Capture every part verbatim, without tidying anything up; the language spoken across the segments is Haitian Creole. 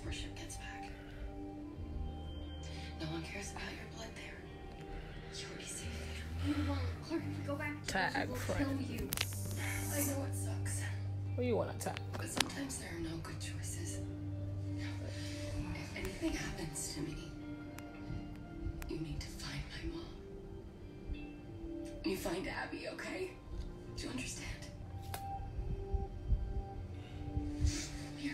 Before Shep gets back. No one cares about your blood there. You'll be safe there. Meanwhile, Clark, if we go back to Tag Jesse, he'll friend. Kill you. I know it sucks. Who you wanna tag? But sometimes there are no good choices. If anything happens to me, you need to find my mom. You find Abby, okay? Do you understand? Here.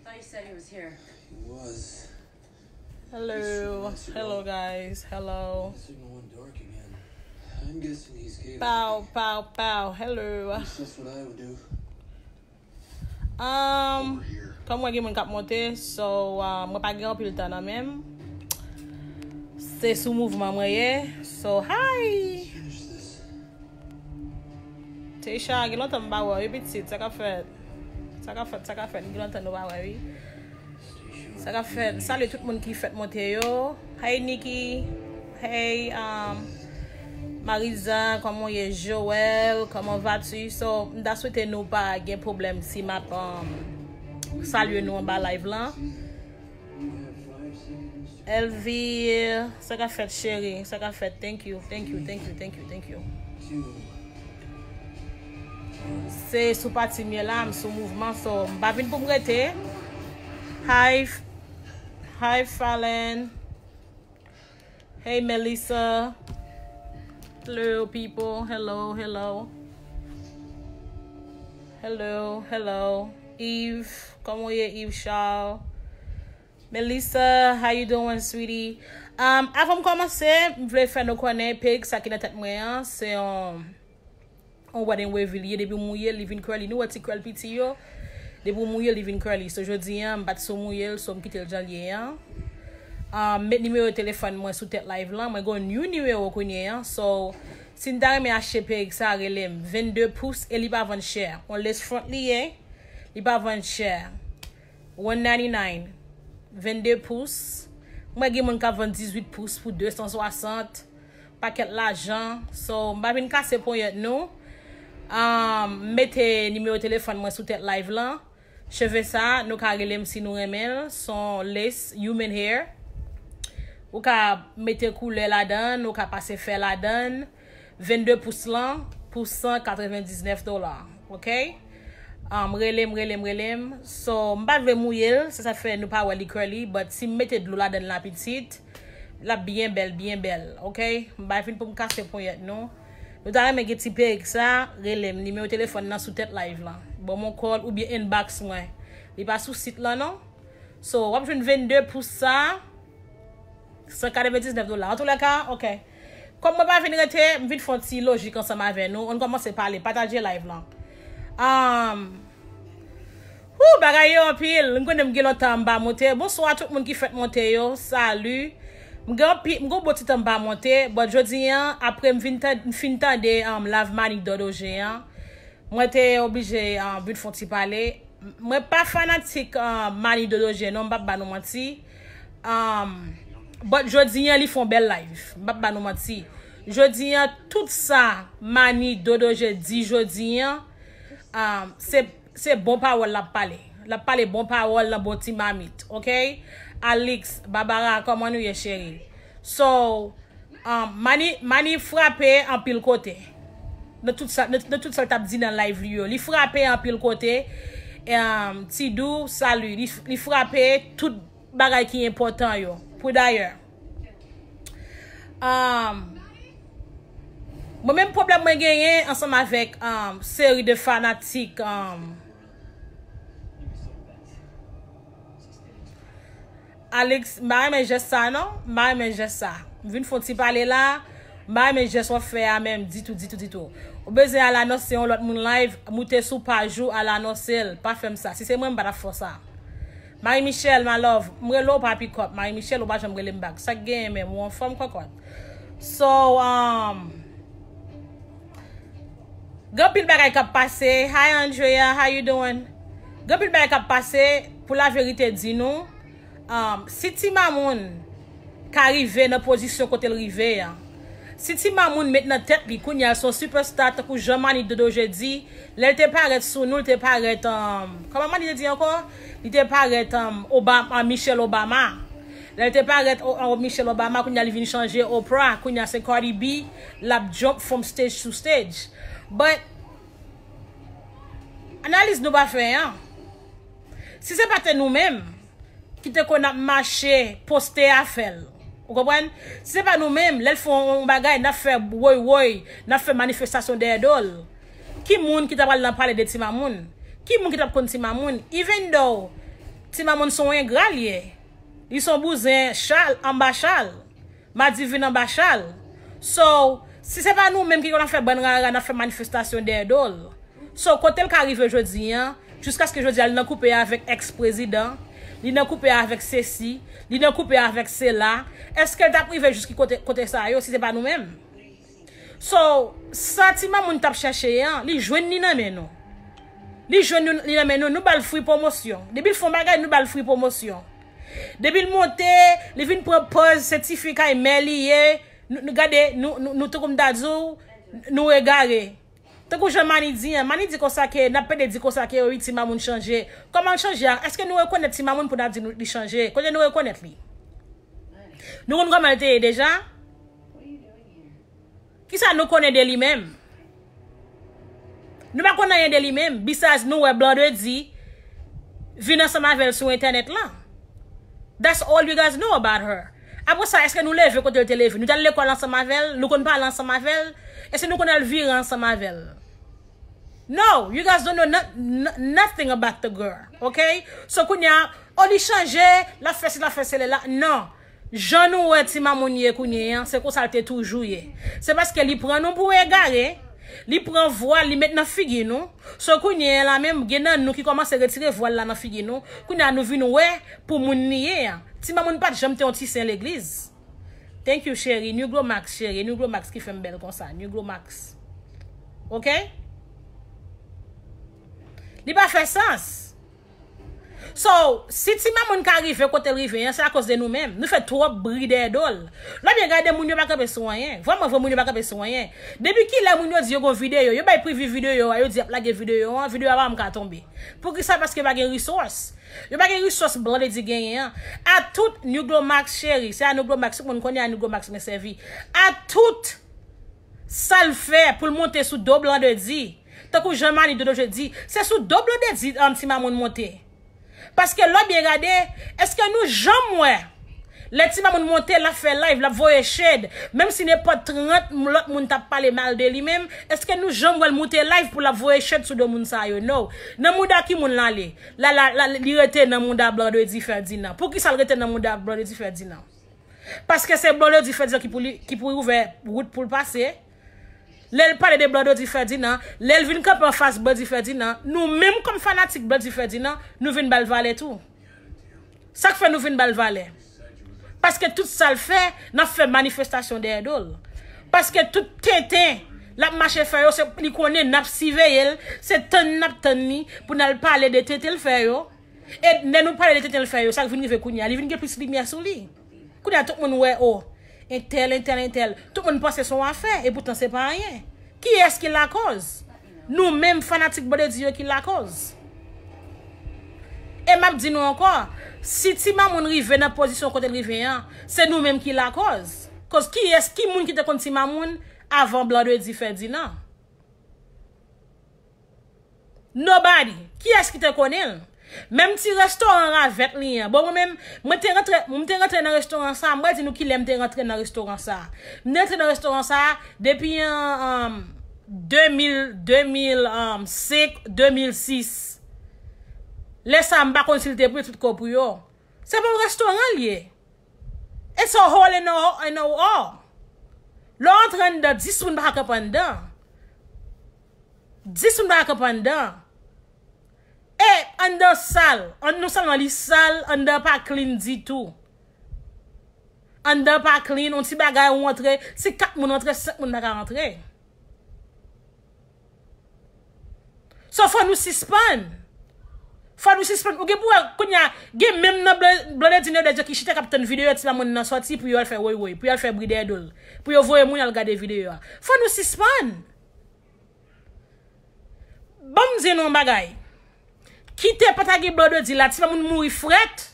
Thought you said he was here. He was. Hello. Hello, guys. Hello. The signal went dark again. I'm guessing he's gave up. Pow, pow, pow. Hello. At least that's what I would do. Um, kòm mwen gen moun k ap monte, so, um, mwen pa gen anpil tan nan men m. Se sou mouvman mwen ye. So, hi! Teisha, gen lontan m pa wè w, wi pitit, sa k ap fèt? Sa k ap fèt, sa k ap fèt, gen lontan nou pa wè, wi. Sa k ap fèt, m salye tout moun ki fèt monte yo. Hey, Niki. Hey, um, Mariza, kòman w ye? Joël, comment vas-tu? So, m ta swete nou pa gen pwoblèm si m ap, um, salye nou anba live lan. Elvie, sa k ap fèt, cheri? Sa k ap fèt? Thank you, thank you, thank you, thank you, thank you. Se sou pati m ye la, m sou mouvman, so m pa vin pou m rete. Hi, F- hi, Fallon. Hey, Melissa. Hello, people. Hello, hello. Hello, hello. Yves, kòman w ye, Yves Charles? Melissa, how you doing, sweetie? Um, avan m kòmanse, m vle fè nou konnen peg sa ki nan tèt mwen an, se yon, yon wedding wave li ye, depi w mouye l, li vin curly. Nou wè ti curl piti yo? Depi w mouye l, li vin curly. So, jodi an, m pa t sou mouye l, so m kite l jan l ye an. Um, met nimewo telefòn mwen sou tèt live lan. Mwen gen yon new nimewo kounye an. So, si n ta renmen achte peg sa, rele m. Vennde pous e li pa vann chè. On lace front li ye, li pa vann chè. One ninety-nine. Vennde pous. Mwen gen moun k ap vann dizuit pous pou de san swasant. Pakèt lajan. So, m pa vin kase ponyèt nou. Um, mete nimewo telefòn mwen sou tèt live lan. Cheve sa, nou ka rele m si nou renmen l. Se yon lace human hair. Ou ka mete koulè ladan l, ou ka pase fè ladan l. Vennde pous lan pou san katrevendiznèf dola, oke? Um, rele m, rele m, rele m. So, m pa vle mouye l, se sa k fè nou pa wè li curly, but si m mete dlo ladan l la pitit, l ap byen bèl, byen bèl, oke? M pa vin pou m kase ponyèt nou. Nou ta renmen gen ti peg sa, rele m, nimewo telefòn nan sou tèt live lan. Ban m yon call oubyen inbox mwen. Li pa sou sit lan non. So, w ap jwenn vennde pous sa, san katrevendiznèf dola. Antoulèka, oke. Kòm mwen pa vin rete, m vin fè yon ti lojik ansanm avè nou. Ann kòmanse pale, pataje live lan. Um, Woo, bagay yo anpil. M konnen m gen lontan m pa monte. Bonswa tout moun ki fèk monte yo. Salut. M gen anpi-, m gen yon bon ti tan m pa monte. But jodi an, apre m vin tan-, m fin tande, um, live Manny Dodoje an, mwen te oblije, um, vin fè yon ti pale. M-, mwen pa fanatik, um, Manny Dodoje non, m p ap ba nou manti. Um, but jodi an, li fè yon bèl live. M p ap ba nou manti. Jodi an, tout sa Manny Dodoje di jodi an, um, se, se bon pawòl l ap pale. L ap pale bon pawòl nan bon ti mamit, oke? Alix, Barbara, kòman nou ye, cheri? So, um, Manny, Manny frape anpil kote. Nan tout sa, nan, nan tout sa l t ap di nan live li yo. Li frape anpil kote. Um, Tidou, salut. Li, li frape tout bagay ki enpòtan yo. Pou dayè, um, mwen menm pwoblèm mwen genyen ansanm avèk, um, seri de fanatik, um, Alex, m pa renmen jès sa non, m pa renmen jès sa. M vin fè yon ti pale la, m pa renmen jès w ap fè a menm ditou, ditou, ditou. Ou bezwen al anonse yon lòt moun live, moute sou paj ou, al anonse l. Pa fè m sa. Si se mwen, m pa t ap fè w sa. Marie Michelle, my love, m rele w pa pikòp. Marie Michelle, ou pa janm rele m back. Sa k genyen menm, ou anfòm kòkòt? So, um, gen anpil bagay k ap pase. Hi, Andrea, how you doing? Gen anpil bagay k ap pase, pou laverite di nou. Um, si ti mamoun ka rive nan pozisyon kote l rive an. Si Ti Mamoun met nan tèt li kounye a l se yon sipèsta, tankou jan Mannie Dodo Jeudy, lè l te parèt sou nou, l te parèt, um, kòman Mannie te di ankò? Li te parèt, um, Obama, Michelle Obama. Lè l te parèt o, o Michelle Obama, kounye a li vin chanje Oprah, kounye a se Cardi B, l ap jump from stage to stage. But, analiz nou pa fè an. Si se pa te nou menm ki te konn ap mache poste afè l, ou konprann? Si se pa nou menm, lè l fè yon bagay, n ap fè woy woy, n ap fè manifestasyon dèyè do l. Ki moun ki ta pral nan pale de Ti Mamoun? Ki moun ki t ap konn Ti Mamoun? Even though Ti Mamoun se yon engra l ye, li se yon bouzen chal anba chal. Madivin anba chal. So, si se pa nou menm ki konn ap fè bann rara, n ap fè manifestasyon dèyè do l. So, kote l ka rive jodi an, jiskaske jodi a li nan koupe avèk èks prezidan, li nan koupe avèk sesi, li nan koupe avèk sela, èske l t ap rive jis ki kote, kote sa yo si se pa nou menm? So, sa Ti Mamoun t ap chèche an, li jwenn li nan men nou. Li jwenn nou, li nan men nou, nou ba l free pwomosyon. Depi l fè yon bagay, nou ba l free pwomosyon. Depi l monte, li vin pran pòz se tifi kay mè li ye. Nou, nou gade, nou, nou, nou tankou m ta di w, nou egare. Tankou jan Mannie di an, Mannie di konsa ke, n ap pede di konsa ke wi, Ti Mamoun chanje. Kòman l chanje a? Èske nou rekonèt Ti Mamoun pou n ap di nou, li chanje? Kote nou rekonèt li? Nou konn kòman l te ye deja? Kisa nou konnen de li menm? Nou pa konn anyen de li menm. Besides nou wè Blandedy vin ansanm avè l sou entènèt lan. That's all you guys know about her. Apre sa, èske nou leve kote l te leve? Nou t al lekòl ansanm avè l? Nou konn pale ansanm avè l? Èske nou konn al vire ansanm avè l? No, you guys don't know no, no, nothing about the girl, ok? So kounye a, o li chanje, l ap fè si, l ap fè sele la. Non. Jan nou wè Ti Mamoun ye kounye a, se konsa l te toujou ye. Se paske li pran nou pou egare, li pran vwal, li met nan figi nou. So kounye a la menm, gen nan nou ki kòmanse retire vwal la nan figi nou. Kounye a nou vin wè pou moun li ye a. Ti Mamoun pa t janm te yon ti sen legliz. Thank you, cheri. Negro Max, cheri. Negro Max ki fè m bèl konsa. Negro Max. Ok? Li pa fè sans. So, si Ti Mamoun ka rive kote l rive an, se akoz de nou menm. Nou fè twòp bri dèyè do l. Lè w byen gade, moun yo pa kanpe sou anyen. Vrèman vre, moun yo pa kanpe sou anyen. Depi kilè moun yo di yo gon videyo, yo bay preview videyo a, yo di y ap lage videyo an, videyo a pa janm ka tonbe. Poukisa? Paske pa gen resource. Yo pa gen resource Blandedy genyen an. A tout Negro Max cheri, se a Negro Max, tout moun konnen a Negro Max mwen sèvi. A tout sa l fè pou l monte sou do Blandedy, tankou jan Mannie Dodo Jeudy, se sou do Blandedy, um, Ti Mamoun monte. Paske lè w byen gade, èske nou janm wè lè Ti Mamoun monte, l ap fè live, l ap voye shade, menm si nenpòt trant lòt moun t ap pale mal de li menm, èske nou janm wè l monte live pou l ap voye shade sou do moun sa yo? No. Nan mouda ki moun l ale? La, la, la, li rete nan mouda Blandedy Ferdinand. Poukisa l rete nan mouda Blandedy Ferdinand? Paske se Blandedy Ferdinand ki pou li, ki pou ouvè wout pou l pase. Lè l pale de Blandedy Ferdinand, lè l vin kanpe anfas Blandedy Ferdinand, nou menm kòm fanatik Blandedy Ferdinand, nou vin ba l valè tou. Sa k fè nou vin ba l valè? Paske tout sa l fè, n ap fè manifestasyon dèyè do l. Paske tout tenten l ap mache fè yo, se, li konnen n ap siveye l, se tann n ap tann li pou n al pale de tenten l fè yo. E lè nou pale de tenten l fè yo, sa k vin rive kounye a, li vin gen plis limyè sou li. Kounye a, tout moun wè, o, entèl, entèl, entèl. Tout moun panse se yon afè, e poutan se pa anyen. Kiyès ki lakòz? Nou menm fanatik Blandedy yo ki lakòz. E m ap di nou ankò, si Ti Mamoun rive nan pozisyon kote l rive an, se nou menm ki lakòz. Koz kiyès, ki moun ki te konn Ti Mamoun avan Blandedy Ferdinand? Nobody. Kiyès ki te konnen l? Menm ti restoran ravèt li an. Bon, mwen menm, mwen te rantre, mwen te rantre nan restoran sa, mwen di nou kilè m te rantre nan restoran sa. M te rantre nan restoran sa depi an, an de mil, de mil senk, de mil sis. Lè sa, m pa konn si l te pre tout kò pou yo. Se pa yon restoran l ye. It's a hole in a, in a wall. Lè w antre anndan, dis moun pa ka kanpe anndan. Dis moun pa ka kanpe anndan. E anndan sal, an-, non sèlman li sal, anndan pa clean ditou. Anndan pa clean, yon ti bagay ou antre, si kat moun antre, senk moun pa ka antre. So, fò nou sispann Fò nou sispann. Ou gen pou wè, kounye a, gen menm nan Blan-, Blandedy Nodedje ki chita k ap tann videyo ti mamoun nan sòti pou yo al fè woy woy, pou yo al fè bri dèyè do l, pou yo voye moun al gade videyo a. Fò nou sispann. Ban m di nou yon bagay. Kite pa ta gen Blandedy la, ti mamoun mouri frèt.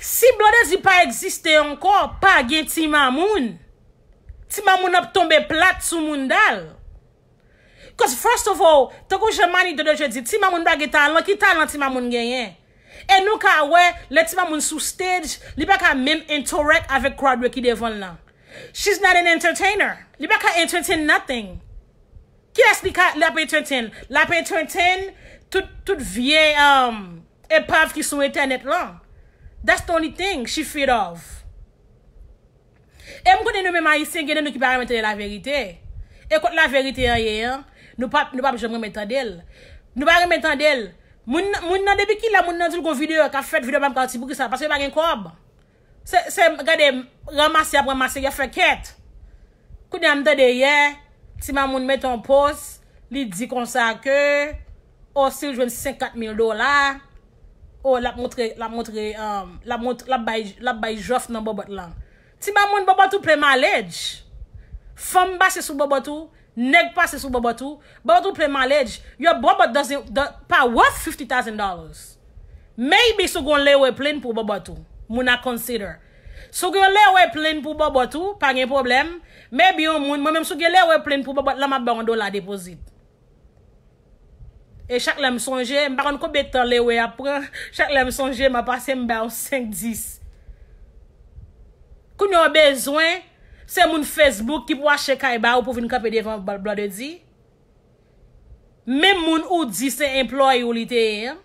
Si Blandedy pa egziste ankò, pa gen ti mamoun. Ti mamoun ap tonbe plat sou mounda l. 'Cause first of all, tankou jan Mannie Dododje di, ti mamoun pa gen talan, ki talan ti mamoun genyen? E nou ka wè, lè ti mamoun sou stage, li pa ka menm interact avèk crowd yo ki devan l lan. She's not an entertainer. Li pa ka entertain nothing. Kiyès li ka, l ap entertain? L ap entertain tout, tout vye, um, epav ki sou entènèt lan. That's the only thing she feared of. E m konnen nou menm Ayisyen, gen nan nou ki pa renmen tande laverite. E kot laverite an ye an, nou p ap, nou p ap janm renmen tande l. Nou pa renmen tande l. Moun, moun nan, depi kilè moun nan di l gon videyo k ap fèt, videyo pa m ka sòti, poukisa? Paske yo pa gen kòb. Se, se, gade, ranmase y ap ranmase, y ap fè kèt. Kounye a m tande yè, ti mamoun mete yon post, li di konsa ke, o, si l jwenn senkant mil dola, o, l ap montre, l ap montre, um, l ap mont-, l ap bay, l ap bay jòf nan bòbòt lan. Ti mamoun, bòbòt ou plen mileage. Fanm pase sou bòbòt ou, nèg pase sou bòbòt ou, bòbòt ou plen mileage. Your bòbòt doesn't, do, pa worth fifty thousand dollars. Maybe si w gen yon Leroy plane pou bòbòt ou, moun a consider. Si w gen yon Leroy plane pou bòbòt ou, pa gen pwoblèm. Maybe yon moun, mwen menm si w gen Leroy plane pou bòbòt lan, m ap ba w yon dola depozit. E chak lè m sonje, m pa konn konbyen tan Leroy ap pran, chak lè m sonje, m ap pase, m ba w senk, dis. Kounye a w bezwen, se moun Facebook ki pou achte kay ba ou pou vin kanpe devan Bl-, Blandedy. Menm moun ou di se employee ou li te ye an.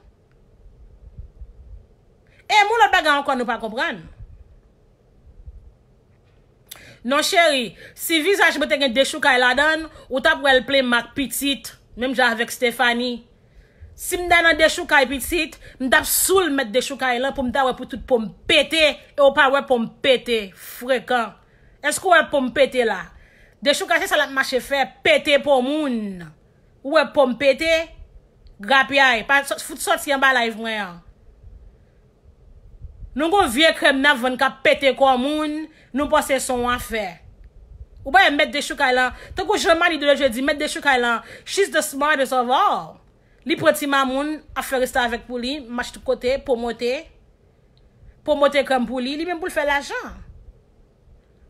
E moun lòt bagay ankò nou pa konprann. Non, cheri, si vizaj mwen te gen dechoukay ladan l, ou t ap wè l plen mak pitit, menm jan avèk Stephanie. Si m ta nan dechoukay pitit, m t ap sou l mèt dechoukay lan pou m ta wè pou tout po m pete, e w pa wè po m pete, frekan. Èske w wè po m pete la? Dechoukay se sa l ap mache fè, pete po moun. Ou wè po m pete? Grapyay, pa sò-, fout sòti anba live mwen an. Nou gon vye krèm n ap vann k ap pete kò moun, nou panse se yon afè. Ou pa wè mèt dechoukay lan, tankou jan Mannie Dododje di, mèt dechoukay lan, she's the smartest of all. Li pran ti mamoun, ap fè restavèk pou li, mache tout kote, pwomote, pwomote krèm pou li, li menm pou l fè lajan.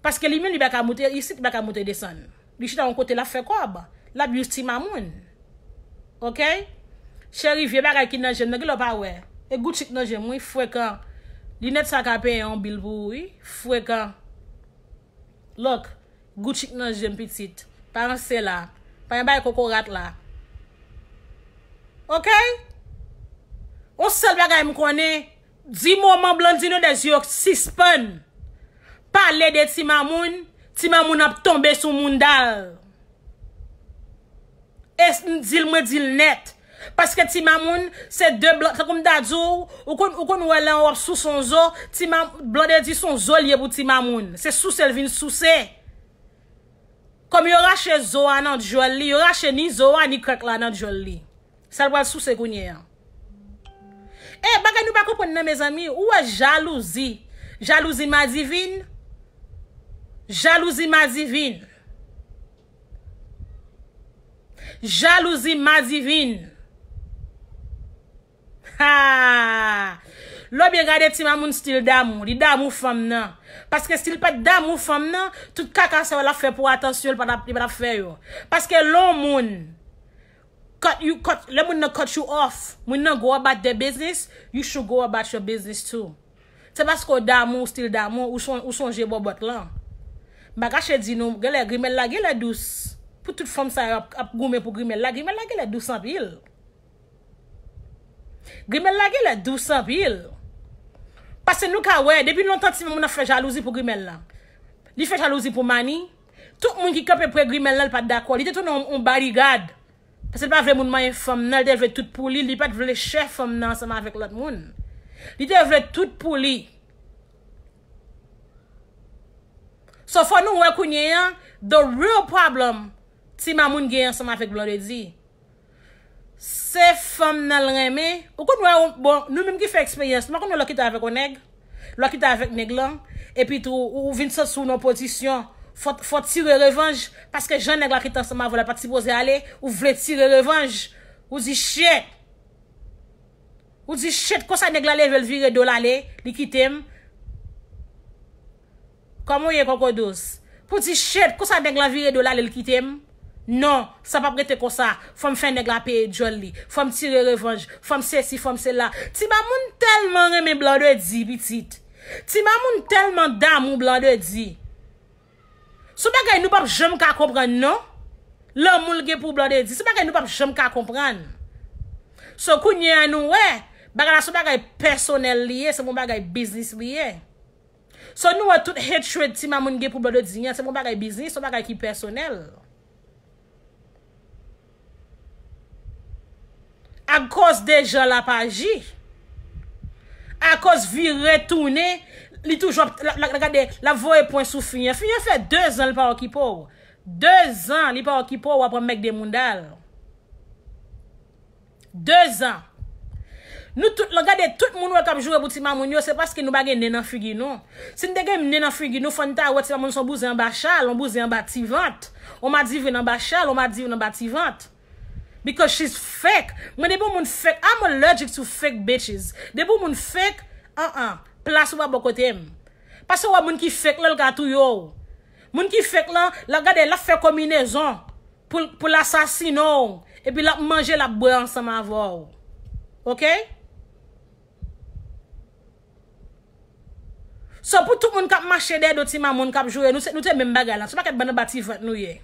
Paske li menm, li pa ka moute isit, li pa ka moute desann. Li chita yon kote, l ap fè kòb. L ap use ti mamoun. Oke? Cheri, vye bagay ki nan je m nan, genlè w pa wè. E Gucci k nan je m, wi, frekan. Linèt sa ka peye yon bil pou ou, wi, frekan. Look, Gucci k nan je m, pitit. Pa ranse la. Pa gen bagay kokorat la. Oke? On sèl bagay m konnen, di moman Blandino Dèzye yo sispann pale de ti mamoun, ti mamoun ap tonbe sou mounda l. E s-, m di l, mwen di l nèt. Paske ti mamoun, se de blan, tankou m ta di w, ou konn, ou konn wè lè w ap souse yon zo, ti ma-, Blandedy se yon zo l ye pou ti mamoun. Se souse l vin souse. Kòm yo rache zo a nan djòl li, yo rache ni zo a, ni krèk la nan djòl li. Sa l pral souse kounye a. E bagay nou pa konprann nan, mezanmi, ou wè jalouzi. Jalouzi madivin. Jalouzi madivin. Jalouzi madivin. Ha! Lè w byen gade ti mamoun still damou. Li damou fanm nan. Paske si l pa t damou fanm nan, tout kaka sa yo l ap fè pou atansyon, li pa t ap, li pa t ap fè yo. Paske lè yon moun cut you, cut, lè moun nan cut you off, moun nan go about their business, you should go about your business too. Se paske w damou, w still damou, ou son-, ou sonje bòbòt lan. M pa kache di nou, genlè grimèl la genlè dous. Pou tout fanm sa yo ap, ap goumen pou grimèl la, grimèl la genlè dous anpil. Grimèl la genlè dous anpil. Paske nou ka wè, depi lontan ti moun ap fè jalouzi pou grimèl la. Li fè jalouzi pou Mani. Tout moun ki kanpe pre grimèl la, li pa t dakò. Li te tounen yon, yon bodyguard. Paske li pa vle moun manyen fanm nan, li te vle tout pou li, li pa t vle share fanm nan ansanm avèk lòt moun. Li te vle tout pou li. So fò nou wè kounye a, the real problem ti mamoun gen ansanm avèk Blondedy. Se fanm nan l renmen. Ou konn wè, bon, nou menm ki fè eksperyans, nou pa konn wè lè w kite avèk yon nèg, lè w kite avèk nèg lan, epi tou, ou, ou vin santi w nan pozisyon, fò, fò tire revanj, paske jan nèg la ki te ansanm avè w la pa t sipoze ale, ou vle tire revanj. Ou di, shit! Ou di, shit, konsa nèg la leve l vire do l ale, li kite m. Kòman w ye, Koko Dous? Pou di, shit, konsa nèg la vire do l ale, l kite m? Non, sa p ap rete konsa. Fò m fè nèg la peye djòl li. Fò m tire revanj. Fò m sesi, fò m sela. Ti Mamoun tèlman renmen Blandedy, pitit. Ti Mamoun tèlman damou Blandedy. Se yon bagay nou p ap janm ka konprann, non. Lanmou l gen pou Blandedy, se yon bagay nou p ap janm ka konprann. So, kounye a nou wè, bagay la se yon bagay pèsonèl li ye, se yon bagay biznis li ye. So, nou wè tout hatred Ti Mamoun gen pou Blandedy an, se yon bagay biznis, se yon bagay ki pèsonèl. Akoz de jan l ap aji. Akoz vire tounen, li toujou ap, l ap, l ap, gade, l ap voye pwen sou fi an. Fi an fè dezan li pa okipe w. Dezan li pa okipe w, w ap pran mèg de mounda l. Dezan. Nou tout, la, gade, tout moun wè k ap joure pou Ti Mamoun yo, se paske nou pa gen nen nan figi nou. Si n te gen nen nan figi nou, fò n ta wè Ti Mamoun se yon bouzen anba chal, yon bouzen anba ti vant, yon madivin anba chal, yon madivin anba ti vant. Because she's fake. Mwen, depi yon moun fake, I'm allergic to fake bitches. Depi yon moun fake, an an, plas ou pa bò kote m. Paske w wè moun ki fake lan, l ka touye w. Moun ki fake lan, l ap gade, l ap fè konbinezon pou, pou l asasinen w. Epi l ap manje, l ap bwè ansanm avè w. Oke? So, pou tout moun k ap mache dèyè do Ti Mamoun k ap joure, nou se, nou se menm bagay la. Se yon pakèt bann anba ti vant nou ye.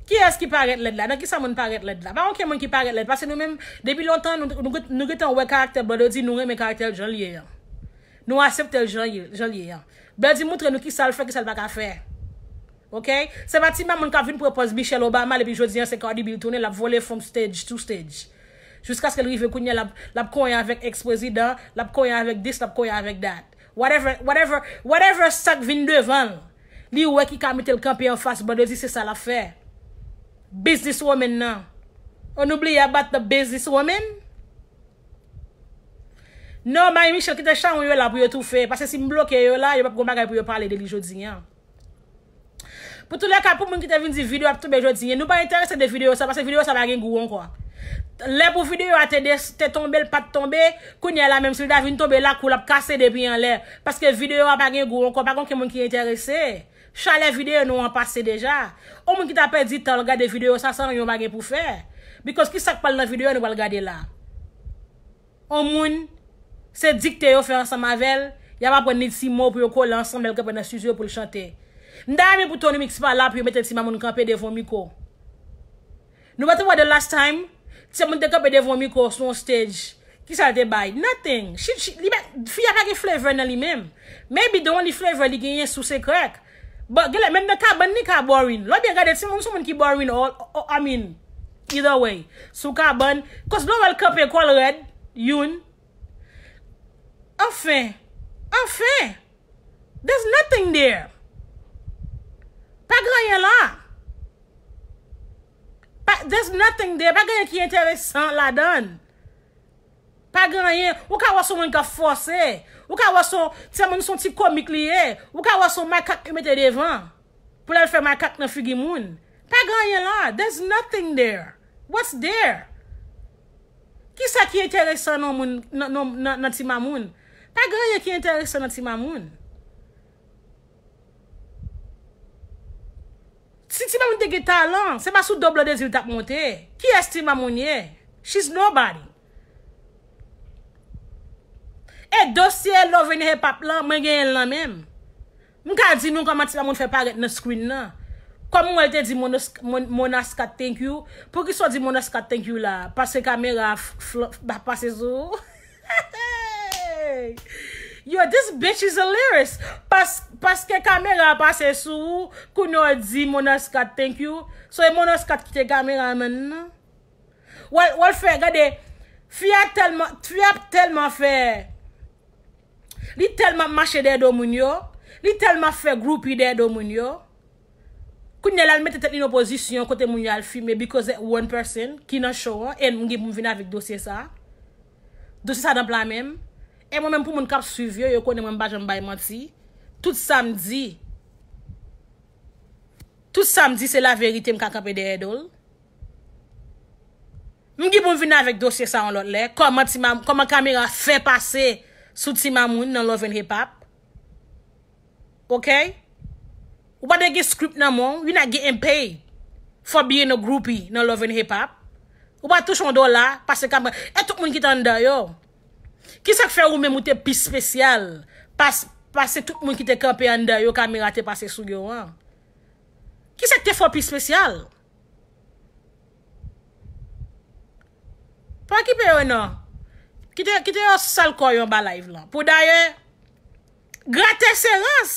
Kiyès ki parèt lèd la? Nan kisa moun parèt lèd la? Pa gen okenn moun ki parèt lèd, paske nou menm, depi lontan, nou, nou, nou gentan wè karaktè Blandedy, nou renmen karaktè l jan l ye an. Nou aksepte l jan l ye, jan l ye an. Blandedy montre nou kisa l fè, kisa l pa ka fè. Oke? Se pa Ti Mamoun k ap vin pran pòz Michelle Obama, epi jodi an se Cardi B l tounen, l ap vole from stage to stage. Jiskaske l rive kounye a, l ap, l ap konyen avèk ex-prezidan, l ap konyen avèk this, l ap konyen avèk that. Whatever, whatever, whatever sa k vin devan l, li wè ki ka mete l kanpe anfas Blandedy, se sa l ap fè. Business woman nan. Ou nou bliye about the business woman? Non, Marie Michel, kite chawony yo la pou yo toufe. Paske si m bloke yo la, yo p ap gen bagay pou yo pale de li jodi an. Pou tou lè ka, pou moun ki te vin di videyo ap tonbe jodi an, nou pa enterese de videyo sa, paske videyo sa pa gen gou ankò. Lè pou videyo a te, te tonbe, l pa t tonbe, kounye a la menm si l ta vin tonbe lakou, l ap kase depi anlè. Paske videyo a pa gen gou ankò, pa gen okenn moun ki enterese. Chalè videyo nou an pase deja. Yon moun ki ta pèdi tan l gade videyo sa san anyen w pa gen pou fè. Because ki sa k pral nan videyo a nou pral gade la? On moun, se dikte yo fè ansanm avè l, y ap aprann li ti mo pou yo kole ansanm lè l kanpe nan estidyo pou l chante. M ta renmen pou Tony Mix pa la pou yo mete Ti Mamoun kanpe devan yon mikwo. Nou pa t wè the last time, Ti Mamoun te kanpe devan yon mikwo sou yon stage. Kisa l te bay? Nothing. She, she, li pa, fi a pa gen flavor nan li menm. Maybe the only flavor li genyen sou se crack. But, genlè, menm nan kabann li ka boring. Lè w byen gade, Ti Mamoun se yon moun ki boring, all, all, I mean, either way. Sou kabann, cause lè w wè l kanpe kò l rèd, youn. Anfen, anfen, there's nothing there. Pa gen anyen la. Pa, there's nothing there. Pa gen anyen ki enteresan ladan l. Pa gen anyen. Ou ka wè se yon moun k ap fòse. Ou ka wè se yon, Ti Mamoun se yon ti komik li ye. Ou ka wè se yon makak yo mete devan. Pou l al fè makak nan figi moun. Pa gen anyen la. There's nothing there. What's there? Kisa ki enteresan nan moun, nan, nan, nan, nan Ti Mamoun? Pa gen anyen ki enteresan nan Ti Mamoun. Si Ti Mamoun te gen talan, se pa sou do Blandedy l t ap monte. Kiyès Ti Mamoun ye? She's nobody. E dosye Love and Hip Hop lan, mwen genyen l nan men m. M ka di nou kòman Ti Mamoun fè parèt nan screen nan. Kòm mwen te di Monas-, Mon-, Monascat thank you. Poukisa w di Monascat thank you la? Paske kamera f-, f-, pa pase sou ou? Yo, this bitch is hilarious. Pas-, paske kamera pase sou ou, kounye a w di Monascat thank you. So, e Monascat ki te kameraman nan? W al, w al fè, gade, fi a tèlman, fi a tèlman fè, li tèlman ap mache dèyè do moun yo, li tèlman ap fè groupi dèyè do moun yo. Kounye a l al mete tèt li nan pozisyon kote moun yo al filme because that one person ki nan show an, e m gen pou m vin avèk dosye sa. Dosye sa nan pla men m. E mwen menm pou moun k ap swiv yo, yo konnen mwen m pa janm bay manti. Tout sa m di, tout sa m di se laverite, m ka kanpe dèyè do l. M gen pou m vin avèk dosye sa yon lòt lè. Kòman ti mam, kòman kamera fè pase sou ti mamoun nan Love and Hip Hop? Ok? Ou pa t gen script nan men w, you not getting paid for being a groupie nan Love and Hip Hop. Ou pa touche yon dola, pase kamera. E tout moun ki te anndan yo. Kisa k fè ou menm ou te pi spesyal pas, pase tout moun ki te kanpe anndan yo, kamera te pase sou yo an? Kisa k te fè w pi spesyal? Pa okipe yo non. Kite, kite yo sal kò yo anba live lan. Pou dayè, gratè se rans.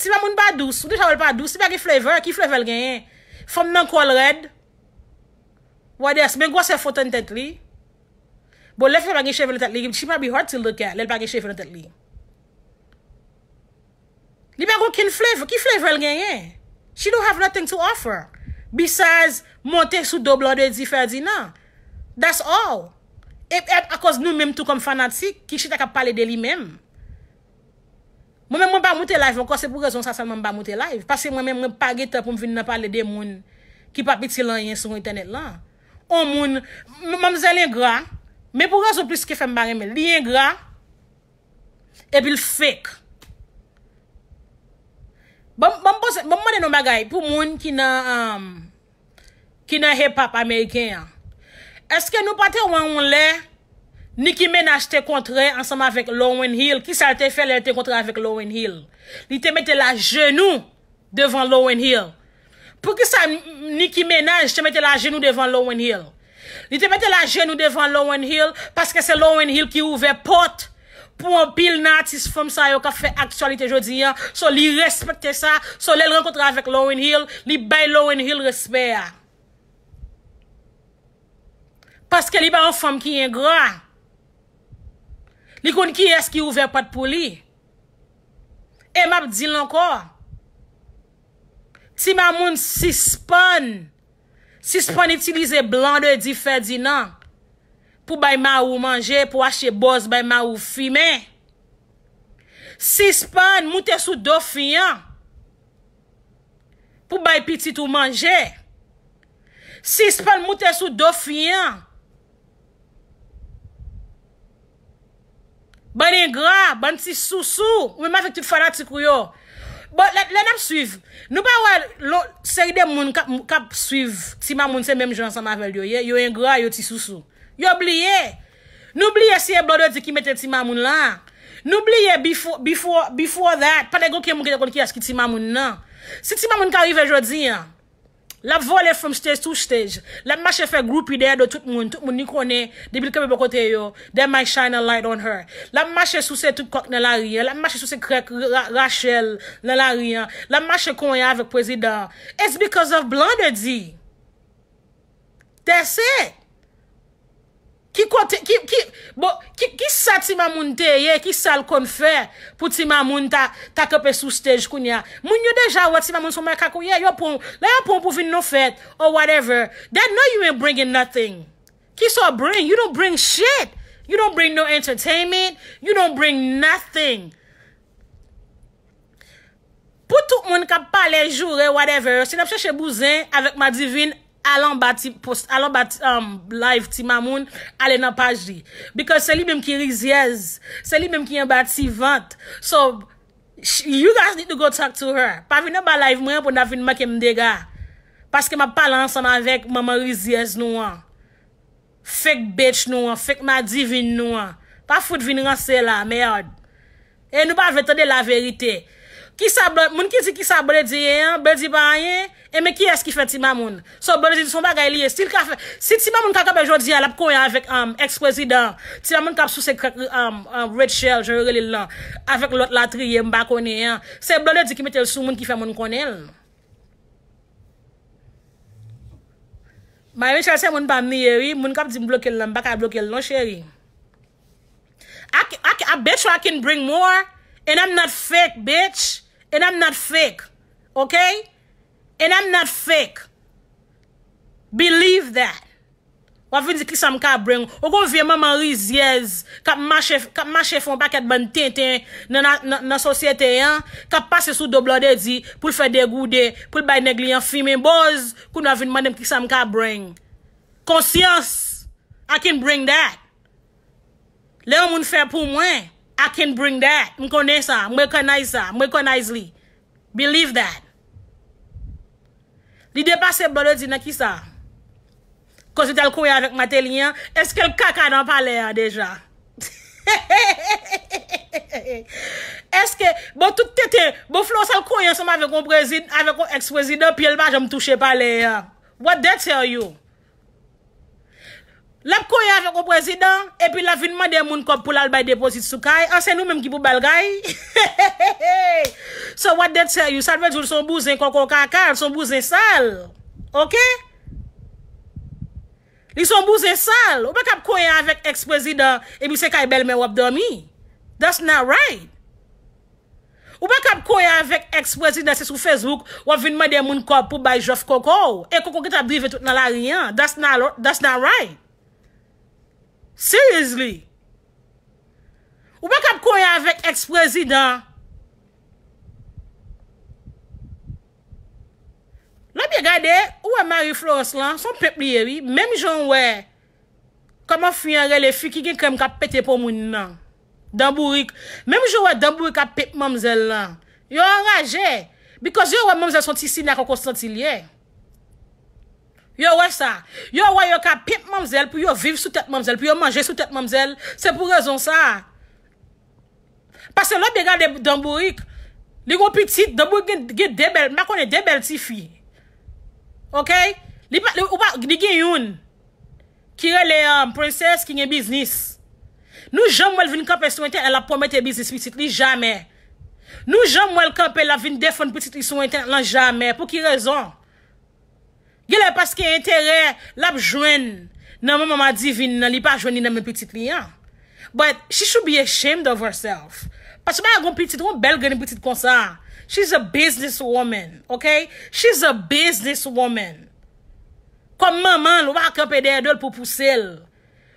Ti mamoun pa dous. Ou deja wè l pa dous. Li pa gen flavor. Ki flavor l genyen? Fanm nan kò l rèd. What else? Men gwosè fo tann tèt li. Bon, lè fi a pa gen cheve nan tèt li, she probably hard to look at lè l pa gen cheve nan tèt li. Li pa gen okenn flavor. Ki flavor l genyen? She don't have nothing to offer besides monte sou do Blondedy Ferdinand. That's all. E, e akoz nou menm tou kòm fanatik ki chita k ap pale de li menm. Mwen menm mwen pa moute live ankò, se pou rezon sa sèlman m pa moute live. Paske mwen menm mwen pa gen tan pou m vin nan pale de moun ki p ap itil anyen sou entènèt lan. On moun, m- manmzèl engra, men pou rezon plis ke fè m pa renmen l. Li engra, epi l fake. Bon, bon, poze, bon, mande nou bagay pou moun ki nan, um, ki nan hip hop ameriken an. Èske nou pa te wè yon lè Nicki Minaj te kontre ansanm avèk Lauryn Hill? Kisa l te fè lè l te kontre avèk Lauryn Hill? Li te mete l ajenou devan Lauryn Hill. Poukisa Nicki Minaj te mete l ajenou devan Lauryn Hill? Li te mete l ajenou devan Lauryn Hill paske se Lauryn Hill ki ouvè pòt pou anpil nan atis fanm sa yo k ap fè aktyalite jodi an. So, li respekte sa. So, lè l rankontre avèk Lauryn Hill, li bay Lauryn Hill respè a. Paske li pa yon fanm ki engra. Li konn kiyès ki ouvè pòt pou li. E m ap di l ankò. Ti mamoun sispann. Sispann itilize Blondedy Ferdinand pou bay mari w manje, pou achte bòz bay mari w fimen. Sispann moute sou do fi an pou bay pitit ou manje. Sispann moute sou do fi an. Bann engra, bann ti sousou, ou menm avèk tout fanatik ou yo. Bon, lè, lè n ap swiv, nou pa wè lo- seri de moun k ap, k ap swiv ti mamoun se menm jan ansanm avè l yo ye, yo engra, yo ti sousou. Yo bliye. Nou bliye si e Blondedy ki mete ti mamoun la. Nou bliye before, before, before that, pa t gen okenn moun ki te konn kiyès ki ti mamoun nan. Si ti mamoun ka rive jodi an, l ap vole from stage to stage. L ap mache fè groupi dèyè do tout moun. Tout moun li konnen, depi l kanpe bò kote yo, they might shine a light on her. L ap mache souse tout kòk nan lari an. L ap mache souse krèk Ra- Rachel nan lari an. L ap mache konyen avèk prezidan an. It's because of Blondedy. That's it. Ki kote, ki, ki, bon, ki, ki sa ti mamoun te ye, ki sa l konn fè pou ti mamoun ta, ta kanpe sou stage kounye a? Moun yo deja wè ti mamoun se yon makak ou ye, yo pran, lè yo pran w pou vin nan fèt, or whatever, they know you ain't bringing nothing. Ki sa w bring? You don't bring shit. You don't bring no entertainment. You don't bring nothing. Pou tout moun k ap pale, joure, whatever, si n ap chèche bouzen avèk Madivine, al anba ti post, al anba ti, um, live ti mamoun, ale nan paj li. Because se li menm ki rizyèz, se li menm ki anba ti vant. So, sh- you guys need to go talk to her. Pa vin anba live mwen pou n ap vin manke m dega. Paske m ap pale ansanm avèk manman rizyèz nou an. Fake bitch nou an, fake Madivine nou an. Pa fout vin ranse la, merde. E nou pa vle tande laverite. Kisa Blan- moun ki di kisa Blondedy ye an, Blondedy pa anyen. E men kiyès ki fè ti mamoun? So Blondedy se yon bagay li ye. Si l ka fè, si ti mamoun ka kanpe jodi a, l ap konyen avèk, um, ex prezidan. Ti mamoun k ap souse krèk, um, um, Rachel, jan yo rele l lan. Avèk lòt latriye, m pa konnen an. Se Blondedy ki mete l sou moun ki fè moun konnen l. Marie Michel se moun pa m li ye wi, moun k ap di m bloke l lan, m pa ka bloke l non cheri. I, c- I, c- I bet you I can bring more, and I'm not fake, bitch. And I'm not fake. Okay? And I'm not fake. Believe that. W ap vin di kisa m ka bring. Ou gon vye manman rizyèz k ap mache, k ap mache fè yon pakèt bann tenten nan, nan, nan, nan sosyete an, k ap pase sou do Blondedy pou l fè degoude, pou l bay nèg li an fimen bòz, kounye a vin mande m kisa m ka bring. Konsyans, I can bring that. Lè yon moun fè pou mwen, I can bring that. M konnen sa, m recognize sa, m recognize li. Believe that. Li depase Blondedy nan kisa? Koz li t al konyen avèk Martelly an, èske l kaka nan palè a deja? Èske, bon, tout tenten, bon, Florence al konyen ansanm avèk yon prezid-, avèk yon ex-prezidan, pye l pa janm touche palè a. What that tell you? L ap konyen avèk yon prezidan, epi l ap vin mande moun kòb pou l al bay depozit sou kay. An, se nou menm ki pou ba l kay. So what that tell you? Sa vle di l se yon bouzen kòkò kaka, l se yon bouzen sal. Oke? Li se yon bouzen sal. Ou pa kab konyen avèk ex-prezidan, epi se kay bèlmè w ap dòmi. That's not right. Ou pa kab konyen avèk ex-prezidan, se sou Facebook, w ap vin mande moun kòb pou bay jòf koko w. E koko gentan ap drive tout nan lari an. That's not, that's not right. Seriously. Ou pa kab konyen avèk ex-prezidan. Lè w byen gade, ou wè mari Florence lan, se yon pimp li ye, wi. Menm jan w wè kòman fi an rele, fi ki gen krèm k ap pete po moun nan. Dan bourik. Menm jan w wè dan bourik ap pimp manmzèl lan. Yo anraje. Because yo wè manmzèl se yon ti sina koko santi l ye. Yo wè sa. Yo wè yo ka pimp manmzèl pou yo viv sou tèt manmzèl, pou yo manje sou tèt manmzèl. Se pou rezon sa. Paske lè w byen gade dan bourik, li gon pitit, dan bourik gen, gen de bèl, m pa konnen, de bèl tifi. Oke? Li pa, li, ou pa, li gen youn ki rele, um, Princess, ki gen biznis. Nou janm wè l vin kanpe sou entènèt, l ap pwomete biznis pitit li, jamè. Nou janm wè l kanpe, l ap vin defann pitit li sou entènèt lan, jamè. Pou ki rezon? Genlè paske enterè l ap jwenn nan manman Madivin nan, li pa jwenn li nan men pitit li an. But she should be ashamed of herself. Paske pa gon pitit, gon bèl grenn pitit konsa. She's a business woman, okay? She's a business woman. Kòm manman l, ou pa kanpe dèyè do l pou pouse l.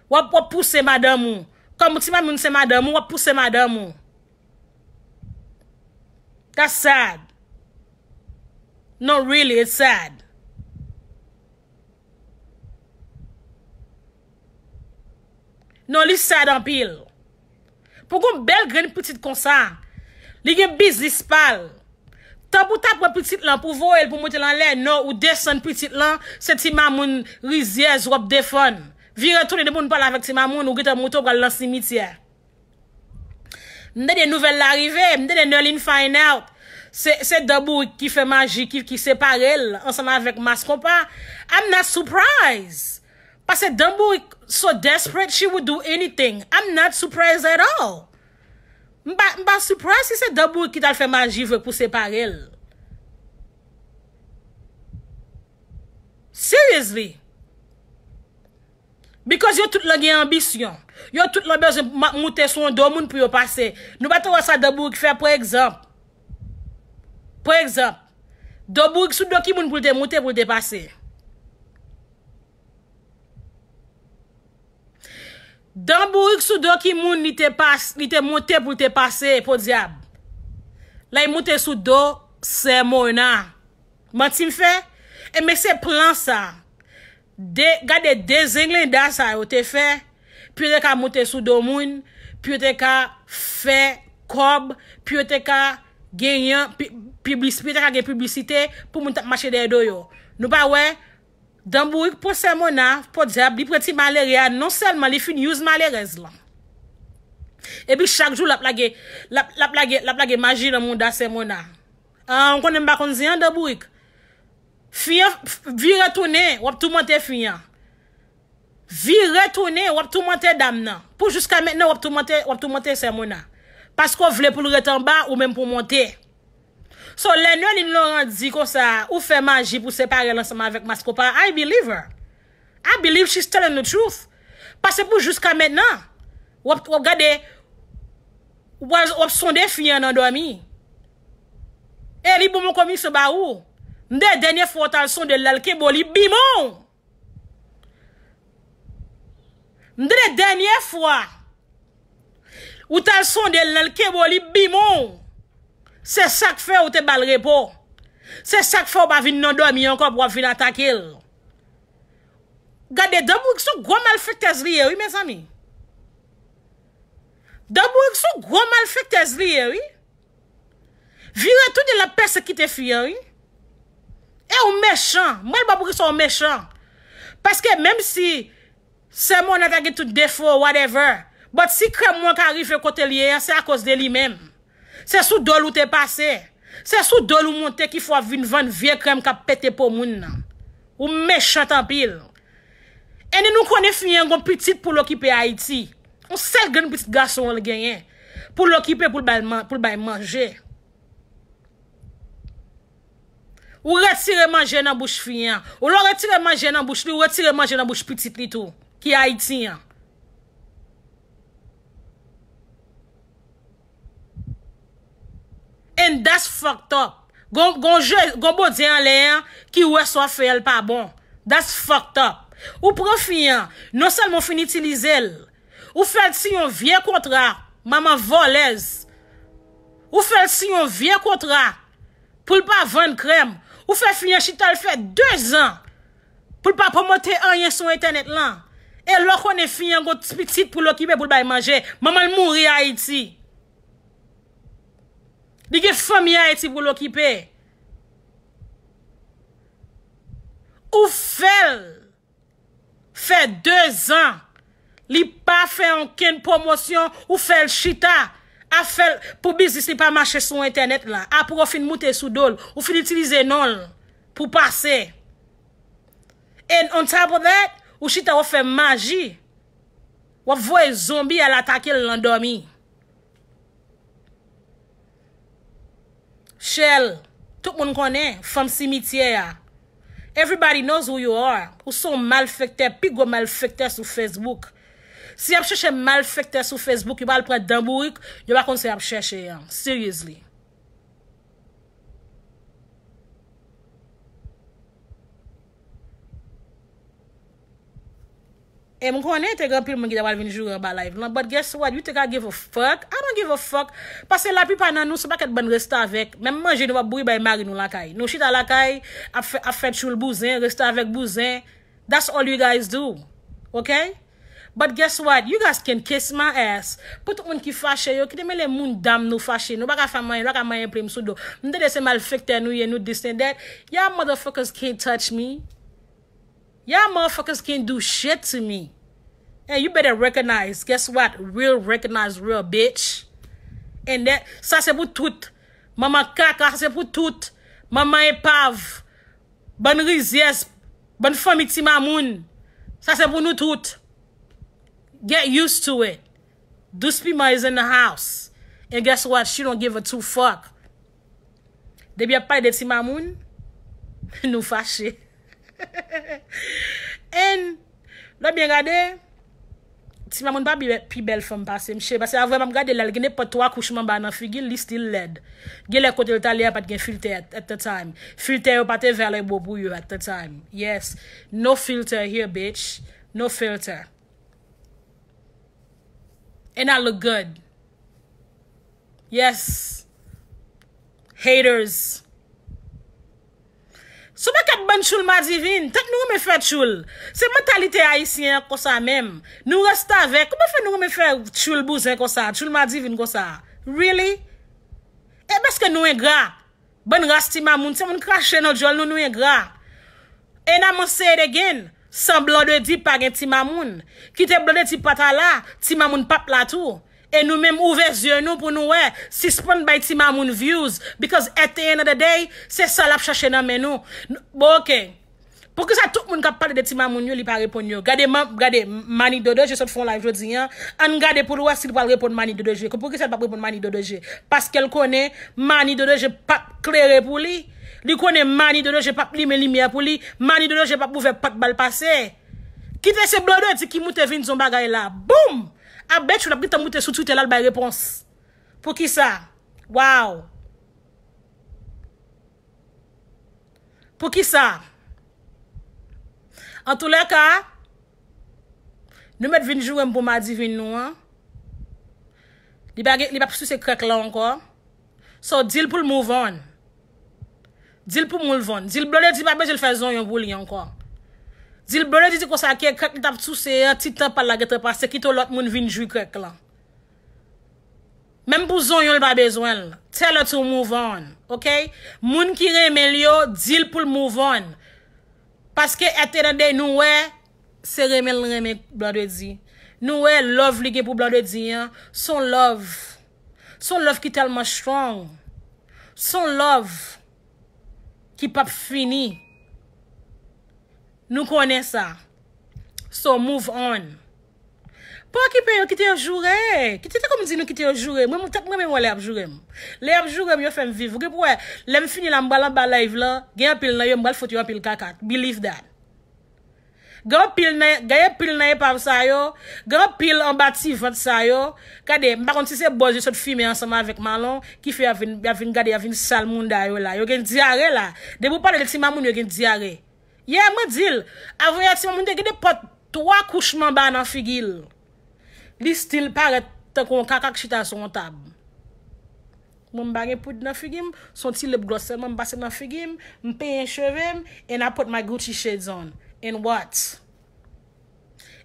W ap, w ap pouse madanm ou. Kòm ti mamoun se madanm ou, w ap pouse madanm ou. That's sad. No, really, it's sad. Non, li sad anpil. Pou gon bèl grenn pitit konsa, li gen biznis pa l. Tan pou ta pran pitit lan pou voye l pou moute l anlè, non, ou desann pitit lan, se ti mamoun rizyèz w ap defann. Vire tounen depi w pale avèk ti mamoun, ou gentan moute w pral nan simityè. M tande nouvèl la rive, m tande Nerline find out. Se, se dan bourik ki fè maji, ki, ki separe l ansanm avèk Mass Konpa. I'm not surprised. Paske dan bourik so desperate, she would do anything. I'm not surprised at all. M pa, m pa surprise si se dan bourik ki t al fè maji vre pou separe l. Seriously. Because yo tout lan gen anbisyon. Yo tout lan bezwen ma-, moute sou yon do moun pou yo pase. Nou pa t wè sa dan bourik fè, pa egzanp. Pa egzanp, do bourik sou do ki moun pou l te moute, pou l te pase? Dan bourik sou do ki moun li te pas-, li te moute pou l te pase, podyab? Lè l moute sou do sè Mona. Manti m fè? Enben se plan sa. De, gade de zenglenda sa yo te fè, pou yo te ka moute sou do moun, pou yo te ka fè kòb, pou yo te ka genyen pi-, piblis-, pou yo te ka gen piblisite, pou moun t ap mache dèyè do yo. Nou pa wè, dan bourik pran sè Mona, podyab, li pran ti malere a, non sèlman li fin use malerèz lan. Epi chak jou l ap lage, l ap, l ap lage, l ap lage maji nan mouda sè Mona. Ah, ou konnen m pa konn zen an dan bourik. Fi an f-, vire tounen, w ap toumante fi an. Vire tounen, w ap toumante dam nan. Pou jiska mentnan, w ap toumante, w ap toumante sè Mona. Paske w vle pou l ret anba, ou menm pou w monte. So, lè Nerline Laurent di konsa, ou fè maji pou separe l ansanm avèk Mass Konpa, I believe her. I believe she's telling the truth. Paske pou jiska mentnan, w ap, w ap gade, w ap, w ap sonde fi an nan dòmi. E li bon yon komisyon ba ou. M de dènye fwa w t al sonde l la, l kenbe w, li bimon. M de dènye fwa ou t al sonde l la, l kenbe w, li bimon. Se sa k fè ou te ba l repo. Se sa k fè ou pa vin nan dòmi ankò pou w ap vin atake l. Gade, Dambourik se yon gwo malfektèz li ye, wi, mezanmi. Dambourik se yon gwo malfektèz li ye, wi. Vire tounen l ap pèsekite fi an, wi. E ou mechan. Mwen, l pa poukisa ou mechan. Paske menm si Sè Mona ta gen tout defo, whatever. But si krèm mwen ka rive kote l ye a, se akoz de li menm. Se sou do l ou te pase. Se sou do l ou monte ki fè w ap vin vann vye krèm k ap pete po moun nan. Ou mechan anpil. E nou konnen fi an gon pitit pou l okipe Ayiti. Yon sèl grenn pitit gason l genyen. Pou l okipe, pou l bay man-, pou l bay manje. Ou retire manje nan bouch fi an. Ou lè w retire manje nan bouch li, ou retire manje nan bouch pitit li tou, ki Ayiti an. And that's fucked up. Gon, gon, je, gon Bondye anlè an ki wè sa w ap fè a l pa bon. That's fucked up. Ou pran fi an, non sèlman w fin itilize l, ou fè l siyen yon vye kontra, manman vòlèz. Ou fè l siyen yon vye kontra pou l pa vann krèm. Ou fè fi an chita, l fè dezan pou l pa pwomote anyen sou entènèt lan. E lè w konnen fi an gon ti pitit pou l okipe, pou l bay manje, manman l mouri Ayiti. Li gen fanmi Ayiti pou l okipe. Ou fè l fè dezan li pa fè okenn pwomosyon, ou fè l chita, ap fè l pou biznis li pa mache sou entènèt la. Apre w fin moute sou do l, ou fin itilize non l pou pase. And on top of that, ou chita w ap fè maji. W ap voye zonbi al atake l nan dòmi. Shell, tout moun konnen, fanm simityè a. Everybody knows who you are. Ou se yon malfektè, pi gwo malfektè sou Facebook. Si y ap chèche malfektè sou Facebook, yo pral pran Dambourik, yo pa konn sa y ap chèche an. Seriously. E m konnen te gen anpil moun ki ta pral vin joure anba live lan, but guess what? You think I give a fuck? I don't give a fuck. Paske laplipa nan nou se pakèt bann restavèk. Menm manje nou p ap bouyi bay mari nou lakay. Nou chita lakay, ap fè, ap fè tchoul bouzen, restavèk bouzen. That's all you guys do. Okay? But guess what? You guys can kiss my ass. Pou tout moun ki fache yo, kite mele moun dam nou fache. Nou pa ka fè m anyen, nou pa ka manyen plim sou do. M tande se malfektè nou ye, nou this and that. Y'all motherfuckers can't touch me. Y'all motherfuckers can't do shit to me. And you better recognize, guess what? Real recognize real, bitch. And that, sa se pou tout. Manman kaka, sa se pou tout. Manman epav. Bann rizyèz. Bann fanmi ti mamoun. Sa se pou nou tout. Get used to it. Dous Piman is in the house. And guess what? She don't give a two fuck. Depi y ap pale de ti mamoun, nou fache. And, lè w byen gade, ti mamoun pa pi bè-, pi bèl fanm pase misye. Paske avè m ap gade l, l gen nenpòt twa kouch manba nan figi l, li still lèd. Gen lè kote l t ale a pa t gen filtè at, at the time. Filtè yo pa te available pou yo at the time. Yes. No filter here, bitch. No filter. And I look good. Yes. Haters. Sou pakèt bann tchoul madivin, tank nou renmen fè tchoul. Se mantalite ayisyen an konsa menm. Nou restavèk, kouman fè nou renmen fè tchoul bouzen konsa, tchoul madivin konsa? Really? E paske nou engra. Bann ras ti mamoun, se moun krache nan djòl nou, nou engra. And I'ma say it again, san Blanc de Dip pa gen ti mamoun. Kite Blanc de Dip pa ta la, ti mamoun p ap la tou. E nou menm ouvè zye nou pou nou wè, sispann bay ti mamoun views, because at the end of the day, se sa l ap chache nan men nou. N-, bon, ok. Poukisa tout moun k ap pale de ti mamoun yo, li pa reponn yo? Gade, man-, gade, Manny Dodo, je sot fè yon live jodi an. Ann gade pou l wè si l pral reponn Manny Dodo je. Poukisa l p ap reponn Manny Dodo je? Paske l konnen Manny Dodo je p ap klere pou li. Li konnen Manny Dodo je p ap limen limyè pou li. Manny Dodo je p ap ouvè pòt ba l pase. Kite se Blanc de Dip ki moute vin di yon bagay la. Boom! A bet you l ap gentan moute sou Twitter la, l bay repons. Poukisa? Wow! Poukisa? Antoulèka, nou mèt vin joure m pou madivin nou an. Li pa gen, li p ap souse krèk la ankò. So, di l pou l move on. Di l pou move on. Di l Blondedy pa bezwen l fè zonyon pou li ankò. Di l Blondedy di konsa ke krèk li t ap souse an, ti tan pa l la gentan pase, kite yon lòt moun vin jwi krèk lan. Menm pou zonyon l pa bezwen l. Tell her to move on, ok? Moun ki renmen l yo, di l pou l move on. Paske at the end of the day, nou wè, se renmen l renmen Blondedy. Nou wè love li gen pou Blondedy an, se yon love. Se yon love ki tèlman strong. Se yon love ki p ap fini. Nou konnen sa. So move on. Pa okipe yo, kite yo joure. Kite, tankou m di nou kite yo joure. Mwen, mwen, tèt mwen menm wè lè y ap joure m. Lè y ap joure m, yo fè m viv. Ou gen pou wè, lè m fini la, m pral anba live lan, gen anpil nan yo, m pral fout yo anpil kaka. Believe that. Gen anpil nan, gen anpil nan epav sa yo, gen anpil anba ti vant sa yo. Gade, m pa konn si se bòz yo sot fimen ansanm avèk Malon, ki fè y ap vin, y ap vin gade, y ap vin sal mounda yo la. Yo gen dyare la. Depi w pale de ti mamoun, yo gen dyare. Yeah, mwen di l. Avan yè ti mamoun te gen de pòt twa kouch manba nan figi l. Li still parèt tankou yon kaka k chita sou yon tab. Mwen m pa gen poud nan figi m, se yon ti lip glòs sèlman m pase nan figi m, m penyen cheve m, and I put my Gucci shades on. And what?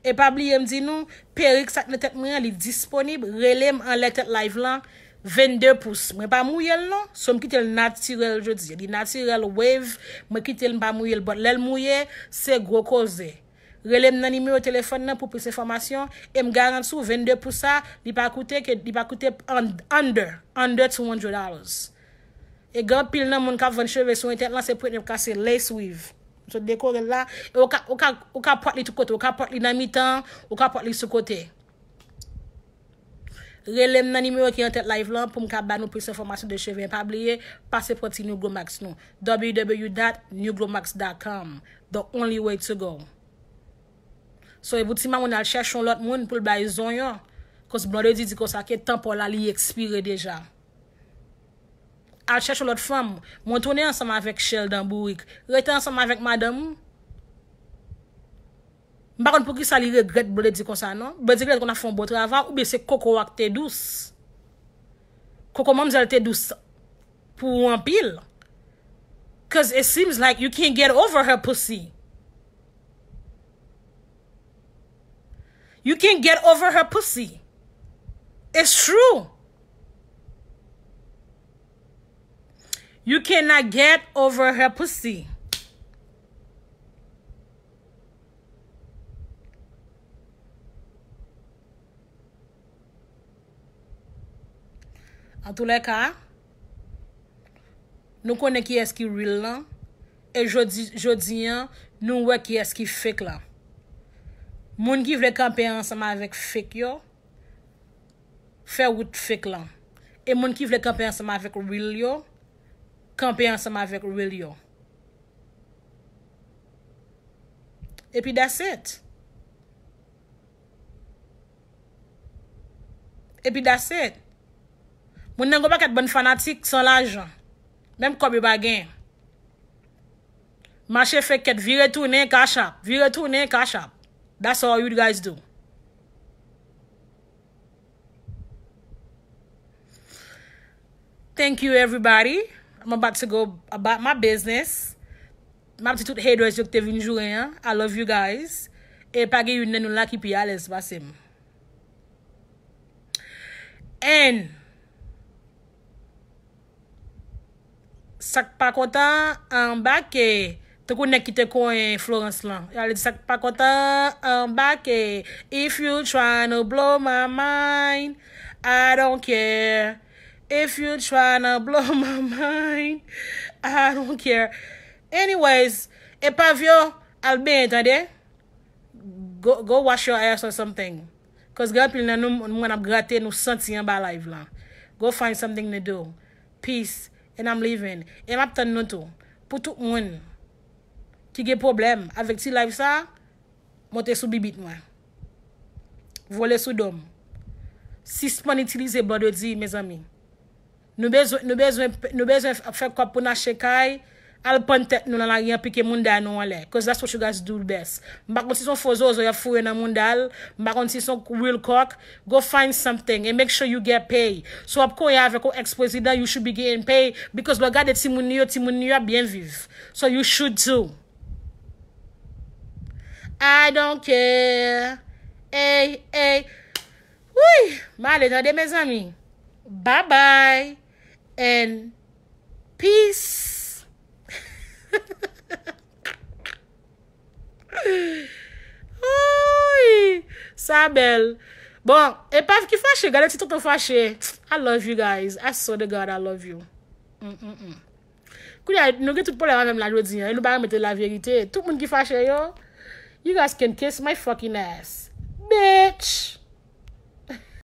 E pa bliye m di nou, perik sa k nan tèt mwen an, li disponib, rele m anlè tèt live lan, vennde pous. Mwen pa mouye l non, so m kite l natirèl jodi a. Li natirèl, wave, mwen kite l, m pa mouye l, but lè l mouye, se gwo koze. Rele m nan nimewo telefòn nan pou plis enfòmasyon, e m garanti w vennde pous sa, li pa koute ke, li pa koute un-, under, under two hundred dollars. E gen anpil nan moun k ap vann cheve sou entènèt lan, se pou yo kase lace weave. M sot dekore l la. E ou ka, ou ka, ou ka pòt li tout kote. Ou ka pòt li nan mitan, ou ka pòt li sou kote. Rele m nan nimewo ki an tèt live lan pou m ka ba nou plis enfòmasyon de cheve. Pa bliye, pase pran ti Nuglomax nou. W W W dot nuglomax dot com. The only way to go. So, e pou ti mamoun al chèche yon lòt moun pou l bay zonyon. Koz Blondedy di konsa ke tan pa w la, li ekspire deja. Al chèche yon lòt fanm. Mwen tounen ansanm avèk Shell dan bourik. Rete ansanm avèk madanm ou. M pa konn poukisa li regrèt Blondedy konsa non. Blondedy genlè konn ap fè yon bon travay oubyen se koko a k te dous. Koko manmzèl te dous pou ou anpil. Cause it seems like you can't get over her pussy. You can't get over her pussy. It's true. You cannot get over her pussy. Antoulèka, nou konnen kiyès ki real lan, e jodi, jodi an, nou wè kiyès ki fake lan. Moun ki vle kanpe ansanm avèk fake yo, fè wout fake lan. E moun ki vle kanpe ansanm avèk real yo, kanpe ansanm avèk real yo. Epi that's it. Epi that's it. Moun nan gon pakèt bann fanatik san lajan. Menm kòb yo pa gen. Mache fè kèt, vire tounen, cash app. Vire tounen, cash app. That's all you guys do. Thank you, everybody. I'm about to go about my business. M ap di tout haters yo ki te vin joure an, I love you guys. E pa gen youn nan nou la ki pi alèz pase m. And sa k pa kontan, anbake. Tankou nèg ki te konyen Florence lan. Yo ale di sa k pa kontan, anbake. If you tryna blow my mind, I don't care. If you tryna blow my mind, I don't care. Anyways, epav yo, al benyen tande. Go, go wash your ass or something. Cause gen anpil nan nou, m wè n ap grate, nou santi anba live lan. Go find something to do. Peace. And I'm leaving. E m ap tann nou tou. Pou tout moun ki gen pwoblèm avèk ti live sa, monte sou bibit mwen. Vole sou do m. Sispann itilize Blondedy, mezanmi. Nou bezwen, nou bezwen, nou bezwen fè kòb pou n achte kay, Al pann tèt nou nan lari an, pike mounda nou anlè. Cause that's what you guys do best. M pa konn si se yon fo zozo y ap foure nan mounda l. M pa konn si se yon real cock. Go find something and make sure you get paid. So w ap konyen avèk yon ex-prezidan, you should be getting paid. Because lè w gade timoun li yo, timoun li yo ap byen viv. So you should too. I don't care. Hey, hey. Wi, m ale tande, mezanmi. Bye bye and peace. Wi, sa bèl. Bon, epav ki fache, gade ti tonton fache. I love you guys. I swear to God, I love you. Mm, mm, mm. Kounye a, nou gen tout pwoblèm avè m la jodi an, e nou pa renmen tande laverite. Tout moun ki fache yo, you guys can kiss my fucking ass. Bitch!